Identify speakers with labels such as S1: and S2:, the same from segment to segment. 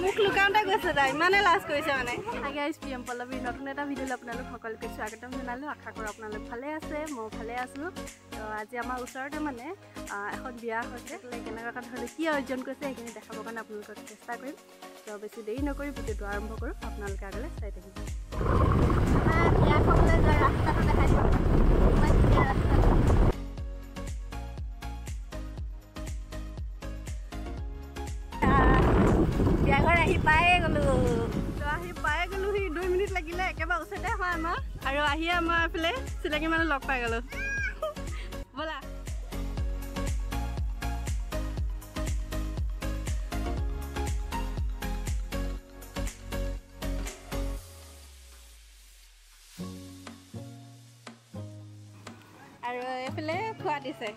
S1: মুখ লুকাওঁতে গৈছে তাই, ইমানে লাজ কৰিছে মানে। হাই গাইজ, পি এম পল্লৱীৰ নতুন এটা ভিডিঅ'লৈ আপোনালোক সকলোকে স্বাগতম জনালোঁ। আশা কৰোঁ আপোনালোক ভালে আছে, ময়ো ভালে আছোঁ। তো আজি আমাৰ ওচৰতে মানে এখন বিয়া হৈছে, কেনেকুৱা ধৰণে কি আয়োজন কৰিছে সেইখিনি দেখাবৰ কাৰণে আপোনালোকক চেষ্টা কৰিম। তো বেছি দেৰি নকৰি ভিডিঅ'টো আৰম্ভ কৰোঁ, আপোনালোকে আগলৈ চাই থাকিব। বিয়া খাবলৈ যোৱা ৰাস্তাটো দেখাই দিওঁ। বিয়াঘৰ আহি পায়ে গ'লোঁ, তো আহি পায়ে গ'লোঁ। সি 2 মিনিট লাগিলে, একেবাৰে ওচৰতে হয় আমাৰ। আৰু আহিয়ে আমাৰ এইফালে চিনাকি মানুহ লগ পাই গ'লোঁ। ব'লা। আৰু এইফালে খোৱা দিছে,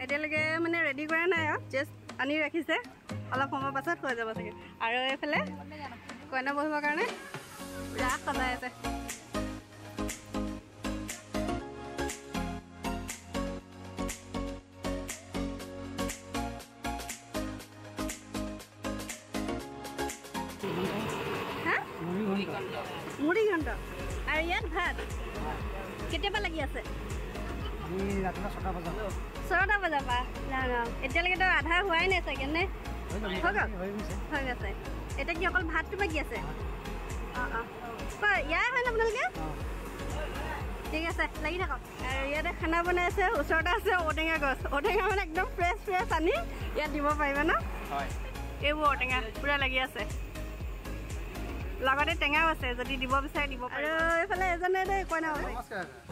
S1: এতিয়ালৈকে মানে ৰেডি কৰা নাই আৰু, জাষ্ট আনি ৰাখিছে, অলপ সময়ৰ পাছত হৈ যাব চাগে। আৰু এইফালে কইনা বহিবৰ কাৰণে ৰাস সজাই আছে। মুড়ি ঘণ্ট। আৰু ইয়াত ভাত কেতিয়াবা লাগি আছে? 6টা বজাৰ পৰা। এতিয়ালৈকেতো আধা হোৱাই নাই চাগে, নে হৈ গৈছে? এতিয়া কি অকল ভাতটো বাকী আছে? অঁ অঁ, ইয়াৰে হয় ন আপোনালোকে? ঠিক আছে, লাগি থাকক। আৰু ইয়াতে খানা বনাই আছে, ওচৰতে আছে ঔটেঙা গছ। ঔটেঙা মানে একদম ফ্ৰেছ ফ্ৰেছ আনি ইয়াত দিব পাৰিব ন? এইবোৰ ঔটেঙা পূৰা লাগি আছে, লগতে টেঙাও আছে, যদি দিব বিচাৰে দিব। আৰু এইফালে এজনে দেই কইনা,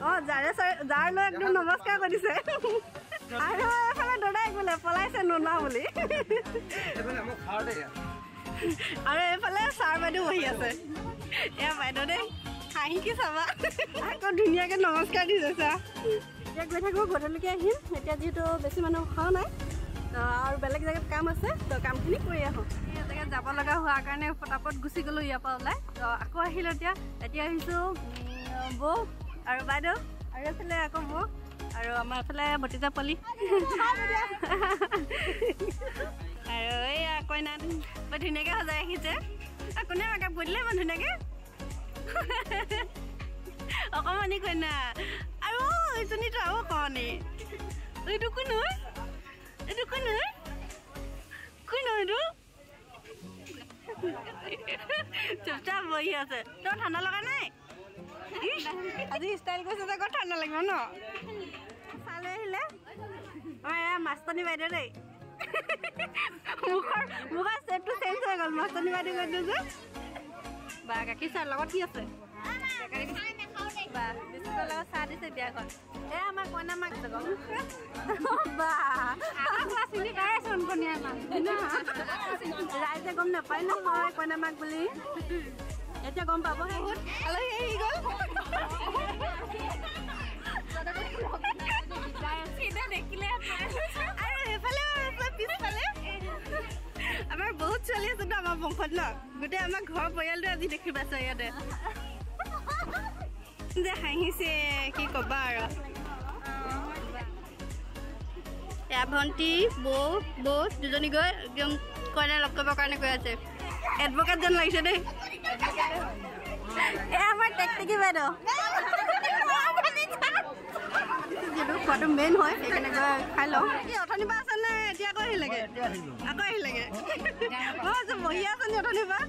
S1: অঁ যাৰে যাৰ লৈ একদম নমস্কাৰ কৰি দিছে। আৰু এইফালে দদাই বোলে পলাইছে নোলোৱা বুলি। আৰু এইফালে ছাৰ বাইদেউ বহি আছে। এয়া বাইদেউ দেই, হাঁহি কি চাবা, আকৌ ধুনীয়াকৈ নমস্কাৰ দিছে। চা, এতিয়া গৈ থাকোঁ, গধূলিকে আহিম। এতিয়া যিহেতু বেছি মানুহ খোৱা নাই আৰু বেলেগ জেগাত কাম আছে, তো কামখিনি কৰি আহোঁ। এই জেগাত যাব লগা হোৱাৰ কাৰণে ফটাফট গুচি গ'লোঁ ইয়াৰ পৰা ওলাই। তো আকৌ আহিলোঁ এতিয়া। এতিয়া আহিছোঁ বৌ আৰু বাইদেউ, আৰু এইফালে আকৌ বৌ, আৰু আমাৰ এইফালে ভতিজা পোৱালি। আৰু এইয়া কইনা বৰ ধুনীয়াকৈ সজাই ৰাখিছে। কোনে মেকআপ কৰি দিলে ইমান ধুনীয়াকৈ? অকণমানি কইনা। আৰু এইজনীতো আৰু অকণমানি। এইটো কোন হয়? এইটো কোন হয়? কোন হয় এইটো? চুপচাপ বহি আছে। তই ঠাণ্ডা লগা নাই? আজি ষ্টাইল কৰিছে যে, ক'ত ঠাণ্ডা লাগিব ন? চালে আহিলে আমাৰ এয়া মাষ্টনী বাইদেউ দেই। মুখৰ শ্বেপটো চেঞ্জ হৈ গ'ল, মাষ্টনী বাইদেউ কৈ দিওঁ যে। বা গাখীৰ চাহ লগত কি আছে? বা বিস্কুটৰ লগত চাহ দিছে বিয়াখন। এয়া আমাৰ কইনা মাক। ৰাইজে গম নাপায় নহয় কইনা মাক বুলি, এতিয়া গম পাব। বহুত আলহী আহি গ'ল। আৰু সেইফালে পিছফালে আমাৰ বহুত ছোৱালী আছেতো আমাৰ বংশত ন, গোটেই আমাৰ ঘৰৰ পৰিয়ালটো আজি দেখি পাইছে ইয়াতে যে হাঁহিছে, কি ক'বা আৰু। এয়া ভণ্টি, বৌ, বৌ দুজনী গৈ একদম কইনা লগ কৰিবৰ কাৰণে গৈ আছে। এডভকেট যেন লাগিছে দেই। এয়া আমাৰ টেকটেকি বাইদেউ। যিহেতু খোৱাটো মেইন হয়, সেইকাৰণে গৈ খাই লওঁ। কি অথনিৰ পৰা আছে নে এতিয়া আকৌ আহিলেগে? আকৌ আহিলেগে। মই বহি আছ নি অথনিৰ পৰা?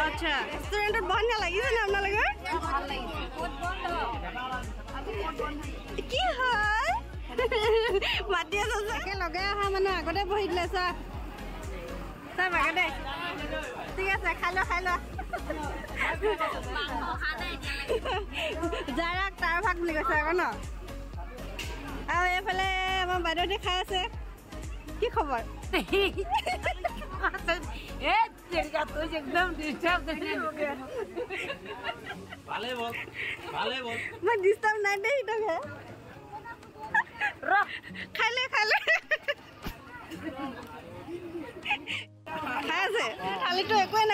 S1: আচ্ছা, ৰেষ্টুৰেণ্টত বৰ ধুনীয়া লাগিছে নে আপোনালোকৰ? কি হয় মাতি আছে একে লগাই অহা মানুহ আগতে বহি দিলে। চা চা বাগে দেই। ঠিক আছে, খাই লোৱা, খাই লোৱা। যাৰ তাৰ ভাগ বুলি কৈছে আকৌ ন। আৰু এইফালে আমাৰ বাইদেউহঁতে খাই আছে। কি খবৰ? মই ডিষ্টাৰ্ব নাই দেই তোকে। খাই লে, খাই লে। খাই আছে।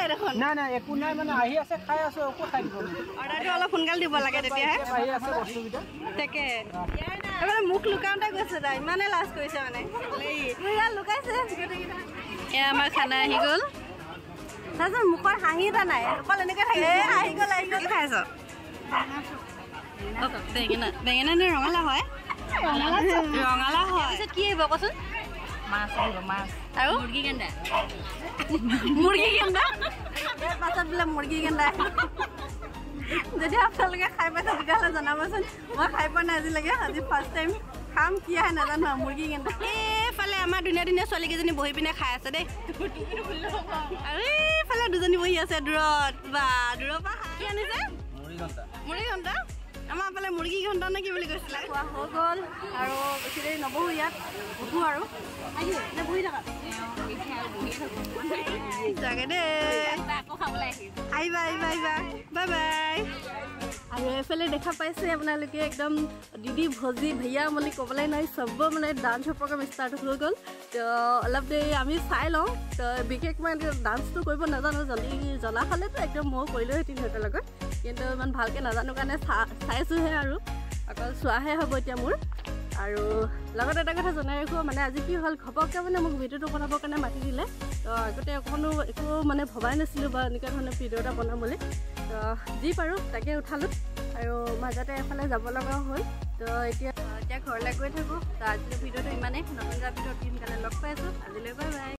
S1: নাই দেখোন।
S2: নাই নাই একো নাই, মানে আহি আছে খাই আছো, একো খাই দিব।
S1: অৰ্ডাৰটো অলপ সোনকালে দিব লাগে তেতিয়াহে।
S2: আহি আছে বস্তুকেইটা।
S1: তাকে এইফালে মুখ লুকাওঁতে গৈছে দা, ইমানে লাজ কৰিছে মানে। লুকাইছে গোটেইকেইটা। এয়া আমাৰ খানা আহি গ'ল। তাৰপিছত মুখত হাঁহি এটা নাই, অকল এনেকৈ থাকে। আহি গ'ল আহি গ'ল। খাই আছ? বেঙেনা বেঙেনা নে ৰঙালাও হয়? ৰঙালাও হয়। পিছত কি আহিব কচোন?
S3: মাছ আহিব, মাছ
S1: আৰু
S3: মুৰ্গী গেন্দা।
S1: মুৰ্গী গেন্দা পাছত বোলে মুৰ্গী গেন্দা। যদি আপোনালোকে খাই পাইছে তেতিয়াহ'লে জনাবচোন। মই খাই পোৱা নাই আজিলৈকে, আজি ফাৰ্ষ্ট টাইম খাম, কি আহে নাজানো। মুৰ্গী গেন্দা। এইফালে আমাৰ ধুনীয়া ধুনীয়া ছোৱালীকেইজনী বহি পিনে খাই আছে দেই, আৰু এইফালে দুজনী বহি আছে দূৰত। বা দূৰৰ পৰা কি আনিছে? মুৰ্গী ঘণ্টা। আমাৰ ফালে মুৰ্গী ঘণ্টা নে কি বুলি কৈছিলে। খোৱা হৈ গ'ল আৰু বেছি দেৰি নবহো ইয়াত, উঠো আৰু। বহি থাকা চাগে দেই। আহিবা আহিবা আহিবা, বাই বাই। আৰু এইফালে দেখা পাইছে আপোনালোকে একদম দিদি ভজি ভৈয়া বুলি ক'বলৈ নাই, চব মানে ডান্সৰ প্ৰগ্ৰাম ষ্টাৰ্ট হৈ গ'ল। তো অলপ দেৰি আমি চাই লওঁ। তো বিশেষ মই ডান্সটো কৰিব নাজানো, জল্দি জনা হ'লেতো একদম ময়ো কৰিলোহেঁতেন সিহঁতৰ লগত, কিন্তু ইমান ভালকৈ নাজানো কাৰণে চাইছোঁহে আৰু, অকল চোৱাহে হ'ব এতিয়া মোৰ। আৰু লগতে এটা কথা জনাই ৰাখোঁ, মানে আজি কি হ'ল, ঘপককৈ মানে মোক ভিডিঅ'টো বনাবৰ কাৰণে মাতি দিলে। তো আগতে অকণো একো মানে ভবাই নাছিলোঁ বা এনেকুৱা ধৰণৰ ভিডিঅ' এটা বনাম বুলি। তো যি পাৰোঁ তাকে উঠালোঁ আৰু মাজতে এফালে যাব লগাও হ'ল। তো এতিয়া এতিয়া ঘৰলৈ গৈ থাকোঁ। তো আজিলৈ ভিডিঅ'টো ইমানেই, নতুন এটা ভিডিঅ'ত সোনকালে লগ পাই আছোঁ। আজিলৈ বাই বাই।